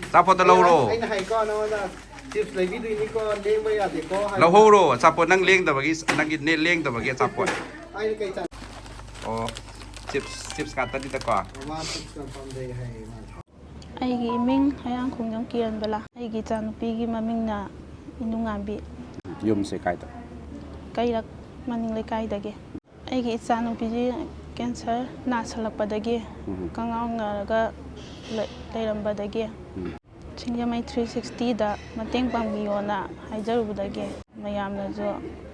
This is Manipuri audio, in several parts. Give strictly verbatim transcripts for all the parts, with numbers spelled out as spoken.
ꯑꯆꯥꯄꯣꯠꯇ ꯂꯧꯔꯣ꯫ ꯑꯩꯅ ꯍꯥꯏꯀꯣ ꯅꯉꯣꯟꯗ, ꯆꯤꯞꯁ ꯂꯩꯕꯤꯗꯣꯏꯅꯤꯀꯣ, ꯂꯦꯡꯕ ꯌꯥꯗꯦꯀꯣ ꯍꯥꯏ꯫ ꯂꯧꯍꯧꯔꯣ ꯑꯆꯥꯄꯣꯠ, ꯅꯪ ꯂꯦꯡꯗꯕꯒꯤ, ꯅꯪꯒꯤ ꯅꯦ ꯂꯦꯡꯗꯕꯒꯤ ꯑꯆꯥꯄꯣꯠ꯫ ꯑꯩꯅ ꯀꯩ ꯆꯥ ꯑꯣ, ꯆꯤꯞꯁ, ꯆꯤꯞꯁ ꯉꯥꯛꯇꯅꯤꯗꯀꯣ꯫ ꯃꯃꯥ ꯆꯤꯞꯁ ꯌꯥꯝ ꯄꯥꯝꯖꯩ ꯍꯥꯏꯌꯦ ꯃꯥꯅ꯫ ꯑꯩꯒꯤ ꯏꯃꯤꯡ ꯍꯌꯥꯡꯈꯣꯡꯖꯝ ꯀꯤꯔꯟꯕꯂꯥ꯫ ꯑꯩꯒꯤ ꯏꯆꯥꯅꯨꯄꯤꯒꯤ ꯃꯃꯤꯡꯅ ꯏꯅꯨꯡꯉꯥꯟꯕꯤ꯫ ꯌꯨꯝꯁꯦ ꯀꯥꯏꯗ? ꯀꯩꯔꯛ ꯃꯅꯤꯡ ꯂꯩꯀꯥꯏꯗꯒꯤ꯫ ꯑꯩꯒꯤ ꯏꯆꯥꯅꯨꯄꯤꯁꯤ ꯀꯦꯟꯁꯔ ꯅꯥꯁꯤꯜꯂꯛꯄꯗꯒꯤ, ꯎꯝ꯫ ꯀꯪꯉꯥꯎꯅꯔꯒ ꯂꯩ- ꯂꯩꯔꯝꯕꯗꯒꯤ, ꯎꯝ꯫ ꯁꯤꯡꯖꯃꯩ ꯊ꯭ꯔꯤ ꯁꯤꯛꯁꯇꯤꯗ ꯃꯇꯦꯡ ꯄꯥꯡꯕꯤꯌꯣꯅ ꯍꯥꯏꯖꯔꯨꯕꯗꯒꯤ, ꯃꯌꯥꯝꯅꯁꯨ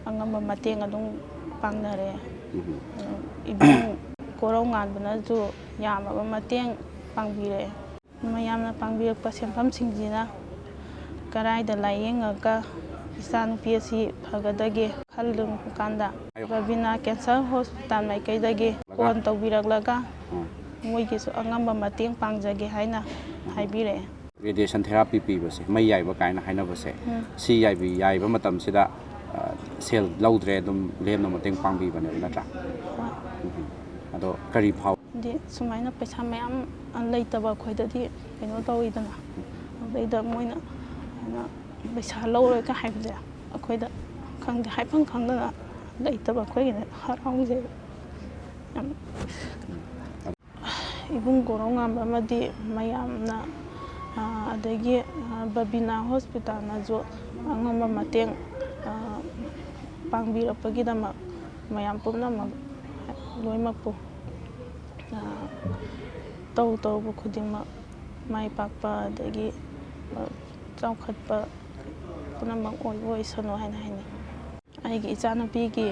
ꯑꯉꯝꯕ ꯃꯇꯦꯡ ꯑꯗꯨꯝ ꯄꯥꯡꯅꯔꯦ꯫ ꯎꯝ꯫ ꯏꯕꯨꯡ ꯀꯣꯔꯧ ꯉꯥꯟꯕꯅꯁꯨ ꯌꯥꯝꯂꯕ ꯃꯇꯦꯡ ꯄꯥꯡꯕꯤꯔꯛꯑꯦ꯫ ꯃꯌꯥꯝꯅ ꯄꯥꯡꯕꯤꯔꯛꯄ ꯁꯦꯟꯐꯝꯁꯤꯡꯁꯤꯅ ꯀꯔꯥꯏꯗ ꯂꯥꯏꯌꯦꯡꯉꯒ ꯏꯆꯥꯅꯨꯄꯤ ꯑꯁꯤ ꯐꯒꯗꯒꯦ ꯈꯜꯂꯨꯕ ꯀꯥꯟꯗ, ꯕꯕꯤꯅꯥ ꯀꯦꯟꯁꯔ ꯍꯣꯁꯄꯤꯇꯥꯜ ꯃꯥꯏꯀꯩꯗꯒꯤ ꯐꯣꯟ ꯇꯧꯕꯤꯔꯛꯂꯒ, ꯎꯝ꯫ ꯃꯣꯏꯒꯤꯁꯨ ꯑꯉꯝꯕ ꯃꯇꯦꯡ ꯄꯥꯡꯖꯒꯦ ꯍꯥꯏꯅ ꯍꯥꯏꯕꯤꯔꯛꯑꯦ꯫ ꯔꯦꯗꯤꯌꯦꯁꯟ ꯊꯦꯔꯥꯄꯤ ꯄꯤꯕꯁꯦ, ꯃꯩ ꯌꯥꯏꯕ ꯀꯥꯏꯅ ꯍꯥꯏꯅꯕꯁꯦ, ꯎꯝ꯫ ꯁꯤ ꯌꯥꯏꯕꯤ-, ꯌꯥꯏꯕ ꯃꯇꯝꯁꯤꯗ, ꯑ, ꯁꯦꯜ ꯂꯧꯗ꯭ꯔꯦ, ꯑꯗꯨꯝ ꯂꯦꯝꯅ ꯃꯇꯦꯡ ꯄꯥꯡꯕꯤꯕꯅꯦꯕ, ꯅꯠꯇ꯭ꯔꯥ? ꯍꯣꯏ꯫ ꯎꯝ꯫ ꯑꯗꯣ ꯀꯔꯤ ꯐꯥꯎ? ꯍꯥꯏꯗꯤ ꯁꯨꯃꯥꯏꯅ ꯄꯩꯁꯥ ꯃꯌꯥꯝ ꯂꯩꯇꯕ ꯑꯩꯈꯣꯏꯗꯗꯤ ꯀꯩꯅꯣ ꯇꯧꯋꯤꯗꯅ, ꯑꯗꯩꯗ ꯃꯣꯏꯅ ꯑꯗꯨꯃꯥꯏꯅ ꯄꯩꯁꯥ ꯂꯧꯔꯣꯏꯒ ꯍꯥꯏꯕꯁꯦ ꯑꯩꯈꯣꯏꯗ ꯈꯪꯗꯦ, ꯍꯥꯏꯐꯝ ꯈꯪꯗꯅ ꯂꯩꯇꯕ ꯑꯩꯈꯣꯏꯒꯤꯅ ꯍꯔꯥꯎꯖꯩ ꯌꯥꯝ꯫ ꯏꯕꯨꯡ ꯀꯣꯔꯧꯉꯥꯟꯕ ꯑꯃꯗꯤ ꯃꯌꯥꯝꯅ, ꯑ, ꯑꯗꯒꯤ, ꯑ, ꯕꯕꯤꯅꯥ ꯍꯣꯁꯄꯤꯇꯥꯜꯅꯁꯨ ꯑꯉꯝꯕ ꯃꯇꯦꯡ, ꯑ, ꯄꯥꯡꯕꯤꯔꯛꯄꯒꯤꯗꯃꯛ ꯃꯌꯥꯝ ꯄꯨꯝꯅꯃꯛ ꯂꯣꯏꯅꯃꯛꯄꯨ, ꯑ, ꯇꯧ ꯇꯧꯕ ꯈꯨꯗꯤꯡꯃꯛ ꯃꯥꯏ ꯄꯥꯛꯄ ꯑꯗꯒꯤ, ꯑ, ꯆꯥꯎꯈꯠꯄ ꯄꯨꯝꯅꯃꯛ ꯑꯣꯏꯕ ꯑꯣꯏꯁꯅꯨ ꯍꯥꯏꯅ ꯍꯥꯏꯅꯤꯡꯉꯤ꯫ ꯑꯩꯒꯤ ꯏꯆꯥꯅꯨꯄꯤꯒꯤ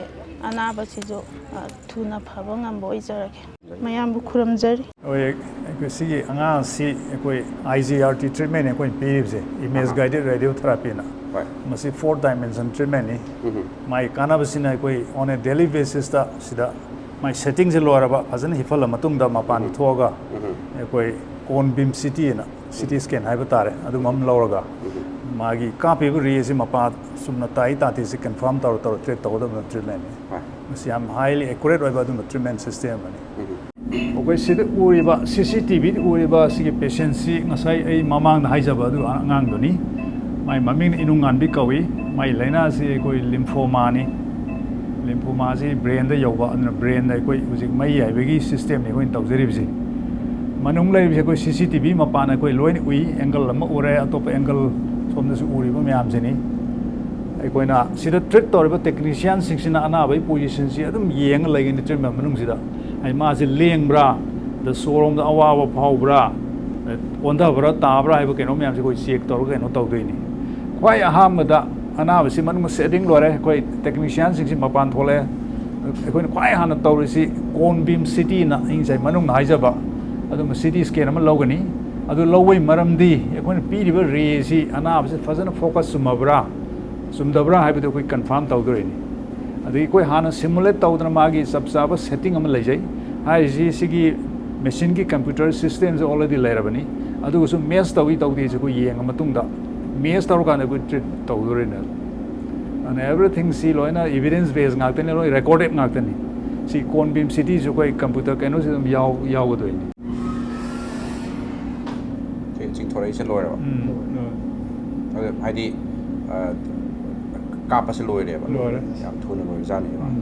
ꯑꯅꯥꯕꯁꯤꯁꯨ, ꯑ, ꯊꯨꯅ ꯐꯕ ꯉꯝꯕ ꯑꯣꯏꯖꯔꯒꯦ꯫ ꯃꯌꯥꯝꯕꯨ ꯈꯨꯔꯨꯝꯖꯔꯤ꯫ ꯍꯣꯏ, ꯑꯩꯈꯣꯏ ꯁꯤꯒꯤ ꯑꯉꯥꯡ ꯑꯁꯤ ꯑꯩꯈꯣꯏ ꯑꯥꯏ ꯖꯤ ꯑꯥꯔ ꯇꯤ ꯇ꯭ꯔꯤꯠꯃꯦꯟꯅꯤ ꯑꯩꯈꯣꯏꯅ ꯄꯤꯔꯤꯕꯁꯦ, ꯏꯃꯦꯖ ꯑꯍꯥ꯫ ꯒꯥꯏꯗꯦꯠ ꯔꯦꯗꯤꯑꯣ ꯊꯦꯔꯥꯄꯤꯅ꯫ ꯍꯣꯏ꯫ ꯃꯁꯤ ꯐꯣꯔ ꯗꯥꯏꯃꯦꯟꯁꯟ ꯇ꯭ꯔꯤꯠꯃꯦꯟꯅꯤ꯫ ꯎꯝ꯫ ꯃꯥꯒꯤ ꯀꯥꯟꯅꯕꯁꯤꯅ ꯑꯩꯈꯣꯏ on a daily basis ꯇ ꯁꯤꯗ ꯃꯥꯒꯤ ꯁꯦꯠꯇꯤꯡꯁꯦ ꯂꯣꯏꯔꯕ, ꯐꯖꯅ ꯍꯤꯞꯍꯜꯂ ꯃꯇꯨꯡꯗ ꯃꯄꯥꯟꯗ ꯊꯣꯛꯑꯒ ꯎꯝ꯫ ꯑꯩꯈꯣꯏ ꯀꯣꯟ ꯕꯤꯝ ꯁꯤ ꯇꯤ ꯑꯅ ꯁꯤ ꯇꯤ ꯁ꯭ꯀꯦꯟ ꯍꯥꯏꯕ ꯇꯥꯔꯦ, ꯑꯗꯨꯝꯕ ꯑꯃ ꯂꯧꯔꯒ ꯃꯥꯒꯤ ꯀꯥꯞꯄꯤꯕ ꯔꯦ ꯑꯁꯤ ꯃꯄꯥ ꯆꯨꯝꯅ ꯇꯥꯏ ꯇꯥꯗꯦꯁꯤ ꯀꯟꯐꯥꯔꯝ ꯇꯧꯔ ꯇꯧꯔ ꯇ꯭ꯔꯤꯠ ꯇꯧꯒꯗꯕ ꯇ꯭ꯔꯤꯠꯃꯦꯟꯅꯤ꯫ ꯍꯣꯏ꯫ ꯃꯁꯤ ꯌꯥꯝ ꯍꯥꯏꯂꯤ ꯑꯦꯀꯨꯔꯦꯠ ꯑꯣꯏꯕ ꯑꯗꯨꯝꯕ ꯇ꯭ꯔꯤꯠꯃꯦꯟ ꯁꯤꯁꯇꯦꯝ ꯑꯃꯅꯤ꯫ ꯎꯝ꯫ ꯑꯩꯈꯣꯏ ꯁꯤꯗ ꯎꯔꯤꯕ, ꯁꯤ ꯁꯤ ꯇꯤ ꯚꯤꯗ ꯎꯔꯤꯕ ꯁꯤꯒꯤ ꯄꯦꯁꯦꯟꯁꯤ ꯉꯁꯥꯏ ꯑꯩ ꯃꯃꯥꯡꯗ ꯍꯥꯏꯖꯕ ꯑꯗꯨ ꯑꯉꯥꯡꯗꯨꯅꯤ꯫ ꯃꯥꯏ ꯃꯃꯤꯡꯅ ꯏꯅꯨꯡꯉꯥꯟꯕꯤ ꯀꯧꯏ꯫ ꯃꯥꯏ ꯂꯥꯏꯅꯥꯁꯤ ꯑꯩꯈꯣꯏ ꯂꯤꯝꯐꯣꯃꯥꯅꯤ꯫ ꯂꯤꯝꯐꯣꯃꯥꯁꯤ ꯕ꯭ꯔꯦꯟꯗ ꯌꯧꯕ, ꯑꯗꯨꯅ ꯕ꯭ꯔꯦꯟꯗ ꯑꯩꯈꯣꯏ ꯍꯧꯖꯤꯛ ꯃꯩ ꯌꯥꯏꯕꯒꯤ ꯁꯤꯁꯇꯦꯝꯅꯤ ꯑꯩꯈꯣꯏꯅ ꯇꯧꯖꯔꯤꯕꯁꯤ꯫ ꯃꯅꯨꯡ ꯂꯩꯔꯤꯕꯁꯤ ꯑꯩꯈꯣꯏ ꯁꯤ ꯁꯤ ꯇꯤ ꯚꯤ ꯃꯄꯥꯟꯗ ꯑꯩꯈꯣꯏ ꯂꯣꯏꯅ ꯎꯏ꯫ ꯑꯦꯡꯒꯜ ꯑꯃ ꯎꯔꯦ, ꯑꯇꯣꯞꯄ ꯑꯦꯡꯒꯜ ꯁꯣꯝꯗꯁꯨ ꯎꯔꯤꯕ ꯃꯌꯥꯝꯁꯤꯅꯤ꯫ ꯑꯩꯈꯣꯏꯅ ꯁꯤꯗ ꯇ꯭ꯔꯤꯠ ꯇꯧꯔꯤꯕ ꯇꯦꯛꯅꯤꯁꯤꯌꯥꯟꯁꯤꯡꯁꯤꯅ ꯑꯅꯥꯕꯒꯤ ꯄꯣꯖꯤꯁꯟꯁꯤ ꯑꯗꯨꯝ ꯌꯦꯡꯉ ꯂꯩꯒꯅꯤ ꯇ꯭ꯔꯤꯠꯃꯦꯟ ꯃꯅꯨꯡꯁꯤꯗ꯫ ꯍꯥꯏꯗꯤ ꯃꯥꯁꯤ ꯂꯦꯡꯕ꯭ꯔꯥ, ꯑꯗ ꯁꯣꯔ ꯍꯣꯟꯕꯗ ꯑꯋꯥꯕ ꯐꯥꯎꯕ꯭ꯔꯥ, ꯑꯣꯟꯊꯕ꯭ꯔꯥ ꯇꯥꯕ꯭ꯔꯥ ꯍꯥꯏꯕ ꯀꯩꯅꯣ ꯃꯌꯥꯝꯁꯦ ꯑꯩꯈꯣꯏ ꯆꯦꯛ ꯇꯧꯔꯒ ꯀꯩꯅꯣ ꯇꯧꯗꯣꯏꯅꯤ꯫ ꯈ꯭ꯋꯥꯏ ꯑꯍꯥꯟꯕꯗ ꯑꯅꯥꯕꯁꯤ ꯃꯅꯨꯡꯗ ꯁꯦꯇꯤꯡ ꯂꯣꯏꯔꯦ, ꯑꯩꯈꯣꯏ ꯇꯦꯛꯅꯤꯁꯤꯌꯥꯟꯁꯤꯡꯁꯤ ꯃꯄꯥꯟ ꯊꯣꯛꯂꯛꯑꯦ꯫ ꯑꯩꯈꯣꯏꯅ ꯈ꯭ꯋꯥꯏ ꯍꯥꯟꯅ ꯇꯧꯔꯤꯁꯤ ꯀꯣꯟ ꯕꯤꯝ ꯁꯤ ꯇꯤꯅ ꯉꯁꯥꯏ ꯃꯅꯨꯡꯗ ꯍꯥꯏꯖꯕ ꯑꯗꯨꯝꯕ ꯁꯤ ꯇꯤ ꯁ꯭ꯀꯦꯟ ꯑꯃ ꯂꯧꯒꯅꯤ꯫ ꯑꯗꯨ ꯂꯧꯕꯒꯤ ꯃꯔꯝꯗꯤ ꯑꯩꯈꯣꯏꯅ ꯄꯤꯔꯤꯕ ꯔꯦꯁꯤ ꯑꯅꯥꯕꯁꯤ ꯐꯖꯅ ꯐꯣꯀꯁ ꯆꯨꯝꯃꯕ꯭ꯔꯥ ꯆꯨꯝꯗꯕ꯭ꯔꯥ ꯍꯥꯏꯕꯗꯨ ꯑꯩꯈꯣꯏ ꯀꯟꯐꯥꯔꯝ ꯇꯧꯗꯣꯏꯅꯤ꯫ ꯑꯗꯒꯤ ꯑꯩꯈꯣꯏ ꯍꯥꯟꯅ ꯁꯤꯃꯨꯂꯦꯠ ꯇꯧꯗꯅ ꯃꯥꯒꯤ ꯆꯞ ꯆꯥꯕ ꯁꯦꯠꯇꯤꯡ ꯑꯃ ꯂꯩꯖꯩ꯫ ꯍꯥꯏꯔꯤꯁꯤ ꯁꯤꯒꯤ ꯃꯦꯆꯤꯟꯒꯤ ꯀꯝꯄ꯭ꯌꯨꯇꯔ ꯁꯤꯁꯇꯦꯝꯁꯦ ꯑꯣꯜꯔꯦꯗꯤ ꯂꯩꯔꯕꯅꯤ꯫ ꯑꯗꯨꯒꯁꯨ ꯃꯦꯠꯆ ꯇꯧꯏ ꯇꯧꯗꯦꯁꯦ ꯑꯩꯈꯣꯏ ꯌꯦꯡꯉ ꯃꯇꯨꯡꯗ, ꯃꯦꯠꯆ ꯇꯧꯔꯀꯥꯟꯗ ꯑꯩꯈꯣꯏ ꯇ꯭ꯔꯤꯠ ꯇꯧꯗꯣꯔꯤꯅꯦ꯫ ꯑꯗꯨꯅ ꯑꯦꯚ꯭ꯔꯤꯊꯤꯡꯁꯤ ꯂꯣꯏꯅ ꯏꯚꯤꯗꯦꯟꯁ ꯕꯦꯁ ꯉꯥꯛꯇꯅꯤ, ꯂꯣꯏ ꯔꯦꯀꯣꯔꯗꯦꯠ ꯉꯥꯛꯇꯅꯤ꯫ ꯁꯤ ꯀꯣꯟ ꯕꯤꯝ ꯁꯤ ꯇꯤꯁꯨ ꯑꯩꯈꯣꯏ ꯀꯝꯄ꯭ꯌꯨꯇꯔ ꯀꯩꯅꯣꯁꯤ ꯑꯗꯨꯝ ꯌꯥꯎ ꯌꯥꯎꯒꯗꯣꯏꯅꯤ꯫ ꯁꯤ ꯆꯤꯡꯊꯣꯔꯛꯏꯁꯦ ꯂꯣꯏꯔꯕ? ꯎꯝ, ꯂꯣꯏꯔꯦ꯫ ꯑꯗꯨ ꯍꯥꯏꯗꯤ, ꯑ, ꯀꯥꯞꯄꯁꯦ ꯂꯣꯏꯔꯦꯕ? ꯂꯣꯏꯔꯦ꯫ ꯌꯥꯝ ꯊꯨꯅ ꯂꯣꯏꯕꯖꯥꯠꯅꯦꯕ꯫ ꯎꯝ꯫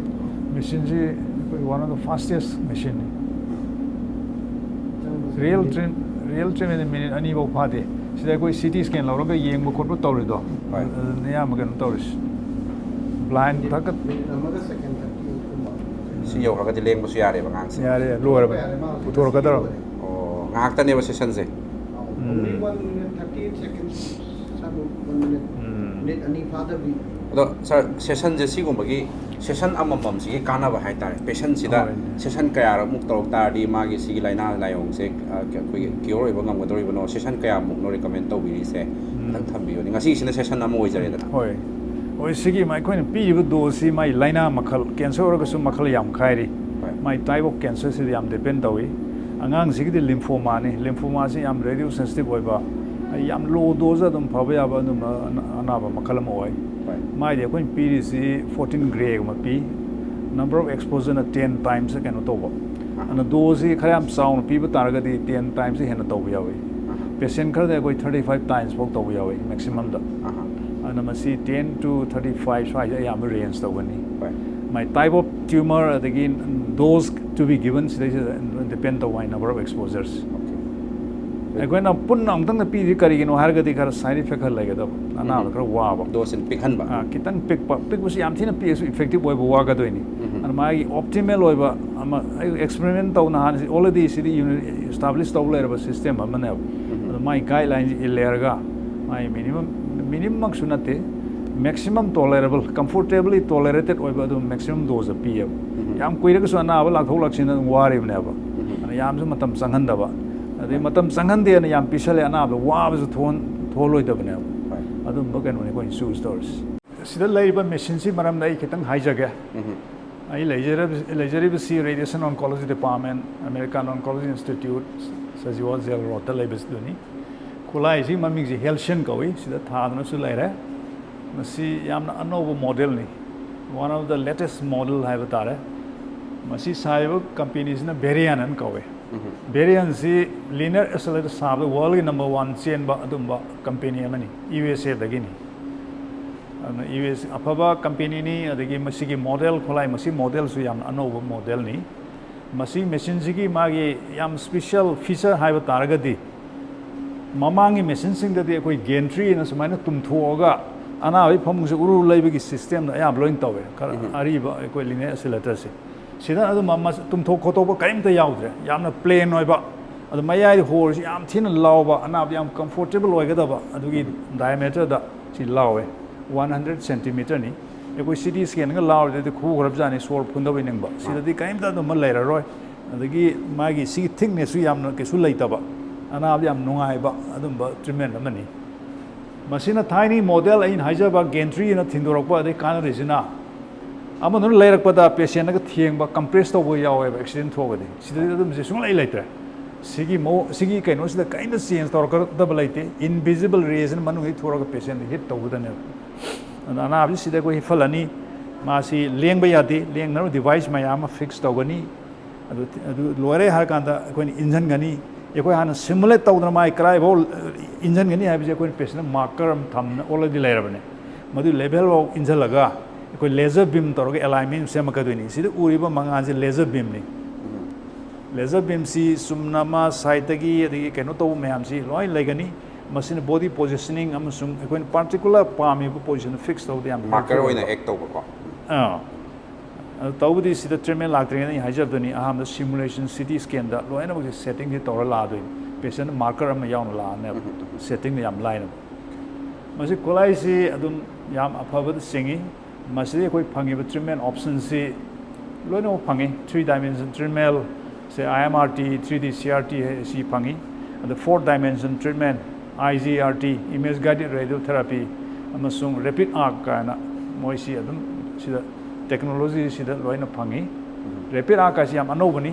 ꯃꯦꯆꯤꯟꯁꯤ ꯑꯩꯈꯣꯏ one of the fastest ꯃꯦꯆꯤꯟꯅꯤ꯫ ꯔꯤꯌꯦꯜ ꯇ꯭ꯔꯤꯝ, ꯔꯤꯌꯦꯜ ꯇ꯭ꯔꯤꯝ ꯍꯥꯏꯗꯤ ꯃꯤꯅꯤꯠ ꯑꯅꯤ ꯐꯥꯎ ꯐꯥꯗꯦ꯫ ꯁꯤꯗ ꯑꯩꯈꯣꯏ ꯁꯤ ꯇꯤ ꯁ꯭ꯀꯦꯟ ꯂꯧꯔꯒ ꯌꯦꯡꯕ ꯈꯣꯠꯄ ꯇꯧꯔꯤꯗꯣ, ꯍꯣꯏ꯫ ꯑꯗꯨꯅ ꯑꯌꯥꯝꯕ ꯀꯩꯅꯣ ꯇꯧꯔꯤꯁꯤ꯫ ꯕ꯭ꯂꯥꯏꯟ ꯊꯛꯀꯠ- ꯃꯤꯅꯤꯠ ꯑꯃꯒ ꯁꯦꯀꯦꯟ ꯊꯥꯔꯇꯤ ꯃꯨꯛꯀꯨꯝꯕ꯫ ꯁꯤ ꯌꯧꯔꯒꯗꯤ ꯂꯦꯡꯕꯁꯨ ꯌꯥꯔꯦꯕ ꯑꯉꯥꯡꯁꯦ? ꯌꯥꯔꯦ, ꯂꯣꯏꯔꯕꯅꯤ꯫ ꯌꯥꯔꯦ, ꯃꯥ ꯍꯧꯖꯤꯛ ꯄꯨꯊꯣꯔꯛꯀꯗꯧꯔꯕꯅꯤ꯫ ꯂꯣꯏꯔꯦ꯫ ꯑꯣ, ꯉꯥꯏꯍꯥꯛꯇꯅꯦꯕ ꯁꯦꯁꯟꯁꯦ? Only ꯎꯝ꯫ One minute, thirty seconds, ꯁ꯭ꯋꯥꯏꯃꯨꯛ, one minute, ꯎꯝ꯫ ꯃꯤꯅꯤꯠ ꯑꯅꯤ ꯐꯥꯗꯕꯤ꯫ ꯑꯗꯣ ꯁꯥꯔ, ꯁꯦꯁꯟꯁꯦ ꯁꯤꯒꯨꯝꯕꯒꯤ ꯁꯦꯁꯟ ꯑꯃꯃꯝꯁꯤꯒꯤ ꯀꯥꯟꯅꯕ ꯍꯥꯏꯇꯥꯔꯦ, ꯄꯦꯁꯦꯟꯁꯤꯗ ꯍꯣꯏ꯫ ꯁꯦꯁꯟ ꯀꯌꯥꯔꯛꯃꯨꯛ ꯇꯧꯔꯛ ꯇꯥꯔꯗꯤ ꯃꯥꯒꯤ ꯁꯤꯒꯤ ꯂꯥꯏꯅꯥ ꯂꯥꯏꯑꯣꯡꯁꯦ, ꯑ, ꯑꯩꯈꯣꯏꯒꯤ ꯀ꯭ꯌꯣꯔ ꯑꯣꯏꯕ ꯉꯝꯒꯗꯧꯔꯤꯕꯅꯣ, ꯁꯦꯁꯟ ꯀꯌꯥꯃꯨꯛꯅꯣ ꯔꯤꯀꯃꯦꯟ ꯇꯧꯕꯤꯔꯤꯁꯦ? ꯎꯝ꯫ ꯈꯤꯇꯪ ꯊꯝꯕꯤꯌꯨꯅꯦ꯫ ꯉꯁꯤꯁꯤꯅ ꯁꯦꯁꯟ ꯑꯃ ꯑꯣꯏꯖꯔꯦꯗꯅ꯫ ꯍꯣꯏ꯫ ꯍꯣꯏ, ꯁꯤꯒꯤ ꯃ-, ꯑꯩꯈꯣꯏꯅ ꯄꯤꯔꯤꯕ ꯗꯣꯁꯁꯤ ꯃꯥꯏ ꯂꯥꯏꯅꯥ ꯃꯈꯜ, ꯀꯦꯟꯁꯔ ꯑꯣꯏꯔꯒꯁꯨ ꯃꯈꯜ ꯌꯥꯝ ꯈꯥꯏꯔꯤ꯫ ꯍꯣꯏ꯫ ꯃꯥꯏ ꯇꯥꯏꯞ ꯑꯣꯐ ꯀꯦꯟꯁꯔꯁꯤꯗ ꯌꯥꯝ ꯗꯤꯄꯦꯟ ꯇꯧꯏ꯫ ꯑꯉꯥꯡꯁꯤꯒꯤꯗꯤ ꯂꯤꯝꯐꯣꯃꯥꯅꯤ꯫ ꯂꯤꯝꯐꯣꯃꯥꯁꯤ ꯌꯥꯝ ꯔꯦꯗꯤꯑꯣ ꯁꯦꯟꯁꯤꯇꯤꯚ ꯑꯣꯏꯕ, ꯌꯥꯝ ꯂꯣ ꯗꯣꯁꯇ ꯑꯗꯨꯝ ꯐꯕ ꯌꯥꯕ ꯑꯗꯨꯝꯕ ꯑꯅ-, ꯑꯅꯥꯕ ꯃꯈꯜ ꯑꯃ ꯑꯣꯏ꯫ ꯍꯣꯏ꯫ ꯃꯥꯏꯗꯤ ꯑꯩꯈꯣꯏꯅ ꯄꯤꯔꯤꯁꯤ fourteen gray ꯑꯃ ꯄꯤ꯫ Number of exposureꯅ ten times ꯀꯩꯅꯣ ꯇꯧꯕ꯫ ꯑꯗꯨꯅ ꯗꯣꯁꯤ ꯈꯔ ꯌꯥꯝ ꯆꯥꯎꯅ ꯄꯤꯕ ꯇꯥꯔꯒꯗꯤ ꯇꯦꯟ ꯇꯥꯏꯝꯁ ꯍꯦꯟꯅ ꯇꯧꯕ ꯌꯥꯎꯏ꯫ ꯄꯦꯁꯦꯟ ꯈꯔꯗꯤ ꯑꯩꯈꯣꯏ ꯊꯥꯔꯇꯤ ꯐꯥꯏꯚ ꯇꯥꯏꯝꯁ ꯐꯥꯎ ꯇꯧꯕ ꯌꯥꯎꯏ ꯃꯦꯛꯁꯤꯃꯝꯗ꯫ ꯑꯗꯨꯅ ꯃꯁꯤ ꯇꯦꯟ ꯇꯨ ꯊꯥꯔꯇꯤ ꯐꯥꯏꯚ ꯁ꯭ꯋꯥꯏꯁꯦ ꯑꯌꯥꯝꯕ ꯔꯦꯟꯖ ꯇꯧꯒꯅꯤ꯫ ꯃꯥꯏ ꯇꯥꯏꯞ ꯑꯣꯐ ꯇ꯭ꯌꯨꯃꯔ ꯑꯗꯒꯤ ꯗꯣꯁ ꯇꯨ ꯕꯤ ꯒꯤꯕꯟ ꯁꯤꯗꯩꯁꯤꯗ ꯗꯤꯄꯦꯟ ꯇꯧꯕ ꯍꯥꯏ ꯅꯝꯕꯔ ꯑꯣꯐ ꯑꯦꯛꯁꯄꯣꯖꯔꯁ꯫ ꯑꯩꯈꯣꯏꯅ ꯄꯨꯟꯅ ꯑꯃꯨꯛꯇꯪꯗ ꯄꯤꯔꯤ ꯀꯔꯤꯒꯤꯅꯣ ꯍꯥꯏꯔꯒꯗꯤ ꯈꯔ ꯁꯥꯏꯠ ꯏꯐꯦꯛ ꯈꯔ ꯂꯩꯒꯗꯕ, ꯑꯅꯥꯕ ꯈꯔ ꯋꯥꯕ꯫ ꯗꯣꯁꯁꯤꯅ ꯄꯤꯛꯍꯟꯕ꯫ ꯑꯥ, ꯈꯤꯇꯪ ꯄꯤꯛꯄ꯫ ꯄꯤꯛꯄꯁꯤ ꯌꯥꯝ ꯊꯤꯅ ꯄꯤꯛꯑꯁꯨ ꯏꯐꯦꯛꯇꯤꯞ ꯑꯣꯏꯕ ꯋꯥꯒꯗꯣꯏꯅꯤ꯫ ꯑꯗꯨꯅ ꯃꯥꯒꯤ ꯑꯣꯞꯇꯤꯃꯦꯜ ꯑꯣꯏꯕ ꯑꯃ ꯑꯩ ꯑꯦꯛꯁꯄꯦꯔꯤꯃꯦꯟ ꯇꯧꯅ ꯍꯥꯟꯅ ꯑꯣꯜꯔꯦꯗꯤ ꯁꯤꯗꯤ ꯏꯁꯇꯥꯕ꯭ꯂꯤꯁ ꯇꯧ ꯂꯩꯔꯕ ꯁꯤꯁꯇꯦꯝ ꯑꯃꯅꯦꯕ꯫ ꯑꯗꯣ ꯃꯥꯒꯤ ꯒꯥꯏꯗꯂꯥꯏꯟꯁꯤ ꯏꯜꯂꯦꯔꯒ ꯃꯥꯒꯤ ꯃꯤꯅꯤꯃꯝ, ꯃꯤꯅꯤꯃꯝꯃꯛꯁꯨ ꯅꯠꯇꯦ, ꯃꯦꯛꯁꯤꯃꯝ ꯇꯣꯂꯦꯔꯦꯕꯜ, ꯀꯝꯐꯣꯔꯇꯦꯕꯂꯤ ꯇꯣꯂꯦꯔꯦꯇꯦꯠ ꯑꯣꯏꯕ ꯑꯗꯨꯝ ꯃꯦꯛꯁꯤꯃꯝ ꯗꯣꯁꯇ ꯄꯤꯌꯦꯕ꯫ ꯌꯥꯝ ꯀꯨꯏꯔꯒꯁꯨ ꯑꯅꯥꯕ ꯂꯥꯛꯊꯣꯛ ꯂꯥꯛꯁꯤꯟ ꯑꯗꯨꯝ ꯋꯥꯔꯤꯕꯅꯦꯕ꯫ ꯑꯗꯨꯅ ꯌꯥꯝꯁꯨ ꯃꯇꯝ ꯆꯪꯍꯟꯗꯕ꯫ ꯑꯗꯩ ꯃꯇꯝ ꯆꯪꯍꯟꯗꯦꯅ ꯌꯥꯝ ꯄꯤꯁꯜꯂꯦ, ꯑꯅꯥꯕꯗ ꯋꯥꯕꯁꯨ ꯊꯣꯛꯍꯟ-, ꯊꯣꯛꯍꯜꯂꯣꯏꯗꯕꯅꯦꯕ꯫ ꯑꯗꯨꯝꯕ ꯀꯩꯅꯣꯅꯤ ꯑꯩꯈꯣꯏꯅ ꯆꯨꯁ ꯇꯧꯔꯤꯁꯤ꯫ ꯁꯤꯗ ꯂꯩꯔꯤꯕ ꯃꯦꯁꯤꯟꯁꯤ ꯃꯔꯝꯗ ꯑꯩ ꯈꯤꯇꯪ ꯍꯥꯏꯖꯒꯦ꯫ ꯑꯩ ꯂꯩꯖꯔ-, ꯂꯩꯖꯔꯤꯕꯁꯤ radiation oncology department, American oncology institute, Sajiwa jail ꯔꯣꯗꯇ ꯂꯩꯕꯗꯨꯅꯤ꯫ ꯈꯨꯠꯂꯥꯏꯁꯤꯒꯤ ꯃꯃꯤꯡꯁꯤ ꯍꯦꯜꯁꯤꯌꯟ ꯀꯧꯏ꯫ ꯁꯤꯗ ꯊꯥꯗꯨꯅꯁꯨ ꯂꯩꯔꯦ꯫ ꯃꯁꯤ ꯌꯥꯝꯅ ꯑꯅꯧꯕ ꯃꯣꯗꯦꯜꯅꯤ, one of the latest model ꯍꯥꯏꯕ ꯇꯥꯔꯦ꯫ ꯃꯁꯤ ꯁꯥꯔꯤꯕ ꯀꯝꯄꯦꯅꯤꯁꯤꯅ ꯚꯦꯔꯤꯌꯥꯟ ꯍꯥꯏꯅ ꯀꯧꯏ꯫ ꯚꯦꯔꯤꯌꯥꯟꯁꯤ ꯂꯤꯅꯤꯌꯔ ꯑꯦꯁꯤꯂꯦꯇꯔ ꯁꯥꯕꯗ ꯋꯥꯔꯜꯒꯤ ꯅꯝꯕꯔ ꯋꯥꯟ ꯆꯦꯟꯕ ꯑꯗꯨꯝꯕ ꯀꯝꯄꯦꯅꯤ ꯑꯃꯅꯤ, ꯌꯨ ꯑꯦꯁ ꯑꯦꯗꯒꯤꯅꯤ꯫ ꯑꯗꯨꯅ ꯌꯨ ꯑꯦꯁ ꯑꯐꯕ ꯀꯝꯄꯦꯅꯤꯅꯤ꯫ ꯑꯗꯒꯤ ꯃꯁꯤꯒꯤ ꯃꯣꯗꯦꯜ ꯈꯨꯠꯂꯥꯏ, ꯃꯁꯤ ꯃꯣꯗꯦꯜꯁꯨ ꯌꯥꯝꯅ ꯑꯅꯧꯕ ꯃꯣꯗꯦꯜꯅꯤ꯫ ꯃꯁꯤ ꯃꯦꯁꯤꯟꯁꯤꯒꯤ ꯃꯥꯒꯤ ꯌꯥꯝ ꯁ꯭ꯄꯤꯁꯦꯜ ꯐꯤꯆꯔ ꯍꯥꯏꯕ ꯇꯥꯔꯒꯗꯤ, ꯃꯃꯥꯡꯒꯤ ꯃꯦꯁꯤꯟꯁꯤꯡꯗꯗꯤ ꯑꯩꯈꯣꯏ ꯒꯦꯟꯇ꯭ꯔꯤꯅ ꯁꯨꯃꯥꯏꯅ ꯇꯨꯝꯊꯣꯛꯑꯒ ꯑꯅꯥꯕꯒꯤ ꯐꯃꯨꯡꯁꯦ ꯎꯔꯨ ꯎꯔꯨ ꯂꯩꯕꯒꯤ ꯁꯤꯁꯇꯦꯝꯗ ꯑꯌꯥꯝꯕ ꯂꯣꯏꯅ ꯇꯧꯋꯦ꯫ ꯈꯔ ꯑꯔꯤꯕ ꯑꯩꯈꯣꯏ ꯂꯤꯅꯤꯌꯔ ꯑꯦꯁꯤꯂꯦꯇꯔꯁꯦ꯫ ꯁꯤꯗ ꯑꯗꯨꯝ ꯃ-, ꯃ-, ꯇꯨꯝꯊꯣꯛ ꯈꯣꯠꯇꯣꯛꯄ ꯀꯔꯤꯝꯇ ꯌꯥꯎꯗ꯭ꯔꯦ꯫ ꯌꯥꯝꯅ ꯄ꯭ꯂꯦꯟ ꯑꯣꯏꯕ, ꯑꯗꯨ ꯃꯌꯥꯏꯗ ꯍꯣꯜꯁꯤ ꯌꯥꯝ ꯊꯤꯅ ꯂꯥꯎꯕ, ꯑꯅꯥꯕꯗ ꯌꯥꯝ ꯀꯝꯐꯣꯔꯇꯦꯕꯜ ꯑꯣꯏꯒꯗꯕ ꯑꯗꯨꯒꯤ ꯗꯥꯏꯃꯦꯇꯔꯗ ꯁꯤ ꯂꯥꯎꯋꯦ꯫ ꯋꯥꯟ ꯍꯟꯗ꯭ꯔꯦꯠ ꯁꯦꯟꯇꯤꯃꯤꯇꯔꯅꯤ꯫ ꯑꯩꯈꯣꯏ ꯁꯤ ꯇꯤ ꯁ꯭ꯀꯦꯟꯒ ꯂꯥꯎꯔꯗꯤ ꯈꯨ ꯈꯔꯕꯖꯥꯠꯅꯤ, ꯁꯣꯔ ꯐꯨꯟꯗꯕꯩ ꯅꯤꯡꯕ꯫ ꯁꯤꯗꯗꯤ ꯀꯔꯤꯝꯇ ꯑꯗꯨꯝꯕ ꯂꯩꯔꯔꯣꯏ꯫ ꯑꯗꯒꯤ ꯃꯥꯒꯤ ꯁꯤꯒꯤ ꯊꯤꯛꯅꯦꯁꯁꯨ ꯌꯥꯝꯅ ꯀꯩꯁꯨ ꯂꯩꯇꯕ, ꯑꯅꯥꯕꯗ ꯌꯥꯝ ꯅꯨꯡꯉꯥꯏꯕ ꯑꯗꯨꯝꯕ ꯇ꯭ꯔꯤꯠꯃꯦꯟ ꯑꯃꯅꯤ꯫ ꯃꯁꯤꯅ ꯊꯥꯏꯅꯒꯤ ꯃꯣꯗꯦꯜ ꯑꯩꯅ ꯍꯥꯏꯖꯕ ꯒꯦꯟꯇ꯭ꯔꯤꯅ ꯊꯤꯟꯗꯣꯔꯛꯄ ꯑꯗꯩ ꯀꯥꯟꯅꯔꯤꯁꯤꯅ, ꯑꯃꯗꯨꯅ ꯂꯩꯔꯛꯄꯗ ꯄꯦꯁꯦꯟꯅꯒ ꯊꯦꯡꯕ, ꯀꯝꯄ꯭ꯔꯦꯁ ꯇꯧꯕ ꯌꯥꯎꯋꯦꯕ ꯑꯦꯛꯁꯤꯗꯦꯟ ꯊꯣꯛꯑꯒꯗꯤ꯫ ꯁꯤꯗꯗꯤ ꯑꯗꯨꯝꯕꯁꯦ ꯁꯨꯡꯂꯩ ꯂꯩꯇ꯭ꯔꯦ꯫ ꯁꯤꯒꯤ ꯃꯑꯣ-, ꯁꯤꯒꯤ ꯀꯩꯅꯣꯁꯤꯗ ꯀꯔꯤꯝꯇ ꯆꯦꯟꯖ ꯇꯧꯔꯛꯀꯗꯕ ꯂꯩꯇꯦ꯫ ꯏꯟꯚꯤꯖꯤꯕꯜ ꯔꯦꯁꯤꯅ ꯃꯅꯨꯡꯗꯒꯤ ꯊꯣꯔꯛꯑꯒ ꯄꯦꯁꯦꯟꯗ ꯍꯤꯠ ꯇꯧꯒꯗꯅꯦꯕ꯫ ꯑꯗꯨꯅ ꯑꯅꯥꯕꯁꯤ ꯁꯤꯗ ꯑꯩꯈꯣꯏ ꯍꯤꯞꯍꯜꯂꯅꯤ꯫ ꯃꯥꯁꯤ ꯂꯦꯡꯕ ꯌꯥꯗꯦ, ꯂꯦꯡꯅꯕ ꯗꯤꯚꯥꯏꯁ ꯃꯌꯥꯝ ꯑꯃ ꯐꯤꯛꯁ ꯇꯧꯒꯅꯤ꯫ ꯑꯗꯨ ꯑꯗꯨ ꯂꯣꯏꯔꯦ ꯍꯥꯏꯔ ꯀꯥꯟꯗ ꯑꯩꯈꯣꯏꯅ ꯏꯟꯖꯟꯒꯅꯤ꯫ ꯑꯩꯈꯣꯏ ꯍꯥꯟꯅ ꯁꯤꯃꯨꯂꯦꯠ ꯇꯧꯗꯅ ꯃꯥꯏ ꯀꯗꯥꯏꯐꯥꯎ ꯏꯟꯖꯟꯒꯅꯤ ꯍꯥꯏꯕꯁꯦ ꯑꯩꯈꯣꯏꯅ ꯄꯦꯁꯦꯟꯗ ꯃꯥꯔꯀꯔ ꯑꯃ ꯊꯝꯅ ꯑꯣꯜꯔꯦꯗꯤ ꯂꯩꯔꯕꯅꯦ꯫ ꯃꯗꯨ ꯂꯦꯚꯦꯜꯐꯥꯎ ꯏꯟꯖꯜꯂꯒ ꯑꯩꯈꯣꯏ ꯂꯦꯖꯔ ꯕꯤꯝ ꯇꯧꯔꯒ ꯑꯦꯂꯥꯏꯟꯃꯦꯟ ꯁꯦꯝꯃꯛꯀꯗꯣꯏꯅꯤ꯫ ꯁꯤꯗ ꯎꯔꯤꯕ ꯃꯉꯥꯜꯁꯦ ꯂꯦꯖꯔ ꯕꯤꯝꯅꯤ꯫ ꯂꯦꯖꯔ ꯕꯤꯝꯁꯤ ꯆꯨꯝꯅ ꯑꯃ ꯁꯥꯏꯠꯇꯒꯤ ꯑꯗꯒꯤ ꯀꯩꯅꯣ ꯇꯧꯕ ꯃꯌꯥꯝꯁꯤ ꯂꯣꯏ ꯂꯩꯒꯅꯤ꯫ ꯃꯁꯤꯅ ꯕꯣꯗꯤ ꯄꯣꯖꯤꯁꯅꯤꯡ ꯑꯃꯁꯨꯡ ꯑꯩꯈꯣꯏꯅ ꯄꯥꯔꯇꯤꯀꯨꯂꯔ ꯄꯥꯝꯃꯤꯕ ꯄꯣꯖꯤꯁꯟꯗ ꯐꯤꯛꯁ ꯇꯧꯕꯗ ꯌꯥꯝ ꯃꯥꯔꯀꯔ ꯍꯦꯜꯞꯐꯨꯜ ꯑꯣꯏꯅ ꯑꯣꯏꯕ꯫ ꯑꯦꯛ ꯇꯧꯕꯀꯣ꯫ ꯑꯥ꯫ ꯑꯗꯨ ꯇꯧꯕꯗꯤ ꯁꯤꯗ ꯇ꯭ꯔꯤꯠꯃꯦꯟ ꯂꯥꯛꯇ꯭ꯔꯤꯉꯩꯗ ꯑꯩ ꯍꯥꯏꯖꯕꯗꯨꯅꯤ, ꯑꯍꯥꯟꯕꯗ ꯁꯤꯃꯨꯂꯦꯁꯟ ꯁꯤ ꯇꯤ ꯁ꯭ꯀꯦꯟꯗ ꯂꯣꯏꯅꯃꯛꯁꯦ ꯁꯦꯠꯇꯤꯡꯁꯦ ꯇꯧꯔ ꯂꯥꯛꯑꯗꯣꯏꯅꯤ꯫ ꯄꯦꯁꯦꯟ ꯃꯥꯔꯀꯔ ꯑꯃ ꯌꯥꯎꯅ ꯂꯥꯛꯑꯅꯦꯕ꯫ ꯁꯦꯠꯇꯤꯡꯗ ꯌꯥꯝ ꯂꯥꯏꯅꯕ꯫ ꯃꯁꯤ ꯀꯣꯂꯥꯏꯁꯤ ꯑꯗꯨꯝ ꯌꯥꯝ ꯑꯐꯕꯗ ꯆꯤꯡꯏ꯫ ꯃꯁꯤꯗ ꯑꯩꯈꯣꯏ ꯐꯪꯉꯤꯕ ꯇ꯭ꯔꯤꯠꯃꯦꯟ ꯑꯣꯞꯁꯟꯁꯤ ꯂꯣꯏꯅꯃꯛ ꯐꯪꯉꯤ꯫ ꯊ꯭ꯔꯤ ꯗꯥꯏꯃꯦꯟꯁꯟ ꯇ꯭ꯔꯤꯠꯃꯦꯟ ꯁꯦ, I M R T, three D C R T ꯍꯥꯏ-, ꯑꯁꯤ ꯐꯪꯉꯤ꯫ ꯑꯗ four dimension treatment, I G R T, image guided radio therapy, ꯑꯃꯁꯨꯡ ꯔꯦꯄꯤꯗ ꯑꯥꯔꯛ ꯀꯥꯏꯅ ꯃꯣꯏꯁꯤ ꯑꯗꯨꯝ ꯁꯤꯗ ꯇꯦꯛꯅꯣꯂꯣꯖꯤꯁꯤꯗ ꯂꯣꯏꯅ ꯐꯪꯉꯤ꯫ ꯔꯦꯄꯤꯗ ꯑꯥꯔꯛ ꯍꯥꯏꯁꯤ ꯌꯥꯝ ꯑꯅꯧꯕꯅꯤ꯫